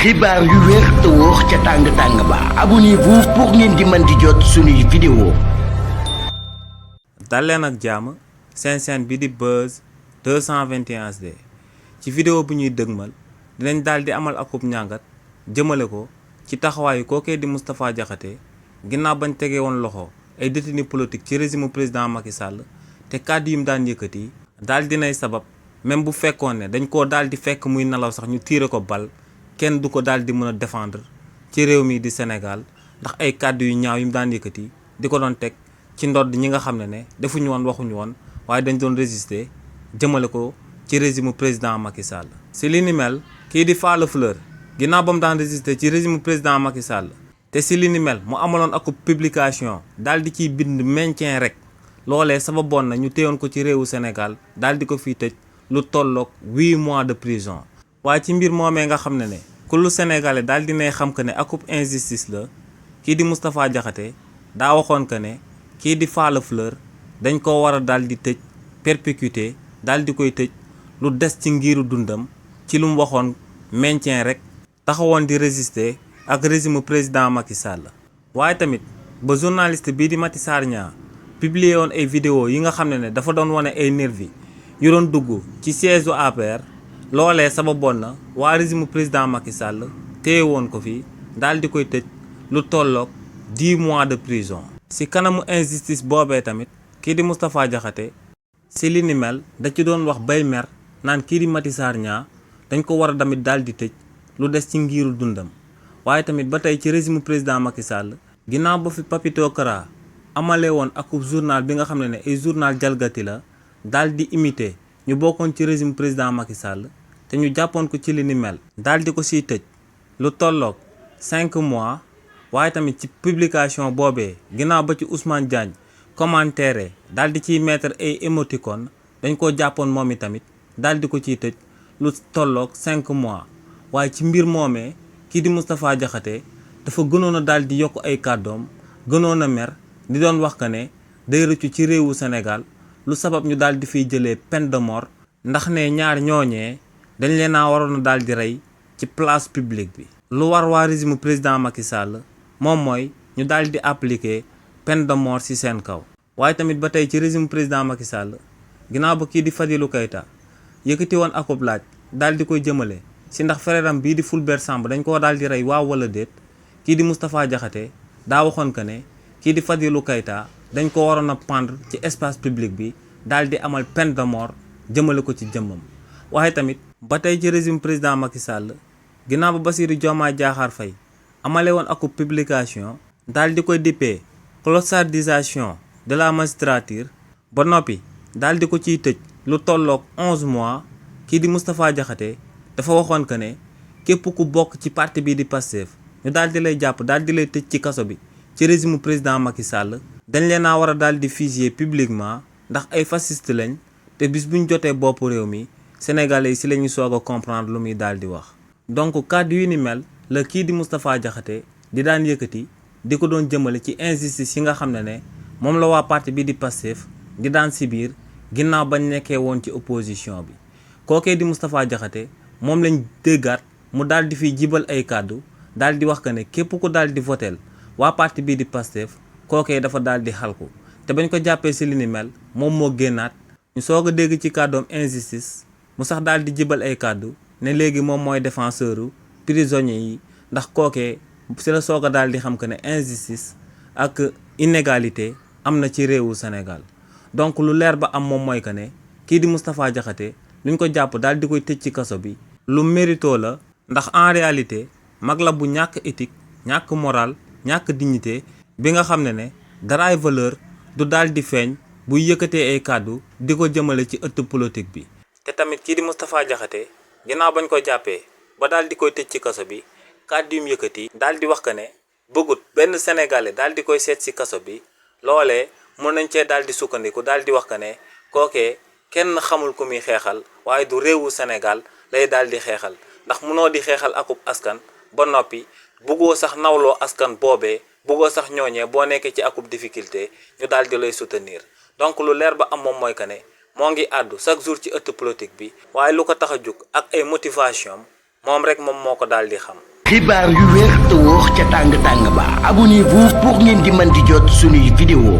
xibaar yu wér te wóor ca tàng ba abonnez-vous pour ngeen di mën di jot suñuy vidéo. dal leen ak jàmm seen chaîne bi di Buzz 221 HD ci vidéo bu ñuy dëgmal dinañ daal di amal akub ñàngat jëmale ko ci taxawaayu kookee di Moustapha Diakhaté ginnaaw bañ tegee woon loxo ay détenus politique ci régime président Macky Sall te kàddu yi mu daan yëkkati daal dinay sabab même bu fekkoon ne dañ koo daal di fekk muy nelaw sax ñu tiire ko bal kenn du ko daal di mën a défendre ci réew mi di Sénégal ndax ay kàddu yu ñaaw yi mu daan yëkkati di ko doon teg ci ndodd ñi nga xam ne defuñu woon waxuñu woon waaye dañ doon résister jëmale ko ci régime président Macky Sall. si li ni mel kii di Falla Fleur ginnaaw ba mu daan résister ci régime président Macky Sall te si li ni mel mu amaloon ak publication daal di ciy bind maintien rek loolee sababoon na ñu téyoon ko ci réewu Sénégal daal di ko fiy tëj lu tolloog 8 mois de prison. waaye ci mbir moomee nga xam ne kullu sénégalais daal dinay xam que ne akub injustice la kii di Moustapha Diakhaté daa waxoon que ne kii di Falla Fleur dañ ko war a daal di tëj perpétuité daal di koy tëj lu des ci ngiru dundam ci lu mu waxoon maintien rek taxawoon di résister ak régime président Macky Sall. waaye tamit ba journaliste bii di Mati Sarr Niang publié woon ay vidéo yi nga xam ne dafa doon wane ay nervi yu doon dugg ci siège u APR loolee sababoon na waa régime président Macky Sall téye woon ko fi daal di koy tëj lu tolloog 10 mois de prison. si kanamu injustice boobee tamit kii di Moustapha Diakhaté si li ni mel da ci doon wax bay mer naan kii di Mati Sarr Niang dañ ko war a tamit daal di tëj lu des ci ngiru dundam. waaye tamit ba tey ci régime président Macky Sall ginnaaw ba fi Papito Kara amalee woon akub journal bi nga xam ne ay journal jalgati la daal di imiter ñu bokkoon ci régime président Macky Sall te ñu jàppoon ko ci li ni mel daal di ko siy tëj lu tolloog 5 mois. waaye tamit ci publication boobee ginnaaw ba ci Ousmane Diagne commentaire daal di ciy mettre ay émoticône dañ koo jàppoon moom i tamit daal di ko ciy tëj lu tolloog 5 mois. waaye ci mbir moomee kii di Moustapha Diakhaté dafa gënoon a daal di yokk ay kàddoom gënoon a mer di doon wax que ne day rëccu ci réewu Sénégal lu sabab ñu daal di fiy jëlee peine de mort ndax ne ñaar ñooñee dañ leen a waroon a daal di rey ci place publique bi. lu war waa régime président Macky Sall moom mooy ñu daal di appliquer peine de mort ci seen kaw. waaye tamit ba tey ci régime président Macky Sall ginnaaw ba kii di Fadilou Keita yëkkati woon akub laaj daal di koy jëmale si ndax frère am bii di Fulbert Sambou dañ koo daal di rey waaw wala déet kii di Moustapha Diakhaté daa waxoon que ne kii di Fadilou Keita dañ ko waroon a pendre ci espace public bi daal di amal peine de mort jëmale ko ci jëmmam. waaye tamit ba tey ci régime président Macky Sall ginnaaw ba Bassirou Diomaye Diakhar Faye amale woon akub publication daal di koy dippee clochardisation de la magistrature ba noppi daal di ko ciy tëj lu tolloog 11 mois kii di Moustapha Diakhaté dafa waxoon que ne képp ku bokk ci parti bii di Pastef ñu daal di lay jàpp daal di lay tëj ci kaso bi ci régime président Macky Sall dañ leen a war a daal di fusiller publiquement ndax ay fasciste lañ te bis buñ jotee bopp réew mi sénégalais yi si la ñu soog a comprendre lu muy daal di wax. donc kàddu yu ni mel la kii di Moustapha Diakhaté di daan yëkkati di ko doon jëmale ci injustice yi nga xam ne moom la waa parti bi di Pastef di daan si biir ginnaaw bañ nekkee woon ci opposition bi. kookee di Moustapha Diakhaté moom lañ déggaat mu daal di fiy jibal ay kàddu daal di wax que ne képp ku daal di votel waa parti bii di Pastef kookee dafa daal di xalku te bañ ko jàppee si li ni mel moom moo génnaat ñu soog a dégg ci kàddoom injustice mu sax daal di jibal ay kàddu ne léegi moom mooy défenseuru prisonniers yi ndax kookee si la soog a daal di xam que ne injustice ak inégalité am na ci réewu Sénégal. donc lu leer ba am moom mooy que ne kii di Moustapha Diakhaté luñ ko jàpp daal di koy tëj ci kaso bi lu mérito la ndax en réalité mag la bu ñàkk éthique ñàkk moral ñàkk dignité bi nga xam ne daraay valeur du daal di feeñ buy yëkkatee ay kàddu di ko jëmale ci ëtt politique bi. te tamit kii di Moustapha Diakhaté ginnaaw bañ ko jàppee ba daal di koy tëj ci kaso bi kàddu yu mu yëkkati daal di wax que ne bëggut benn sénégalais daal di koy seet ci kaso bi loolee mën nañ cee daal di sukkandiku daal di wax que ne kookee kenn xamul ku muy xeexal waaye du réewu Sénégal lay daal di xeexal ndax munoo di xeexal akub askan ba noppi buggoo sax nawloo askan boobee buggoo sax ñooñee boo nekkee ci akub difficulté ñu daal di lay soutenir. donc lu leer ba am moom mooy que ne moo ngi àddu chaque jour ci ëtt politique bi waaye lu ko tax a jóg ak ay motivation moom rek moom moo ko daal di xam. xibaar yu wér te wóor ca tàng tàng ba abonnez-vous pour ngeen di mën di jot suñuy vidéo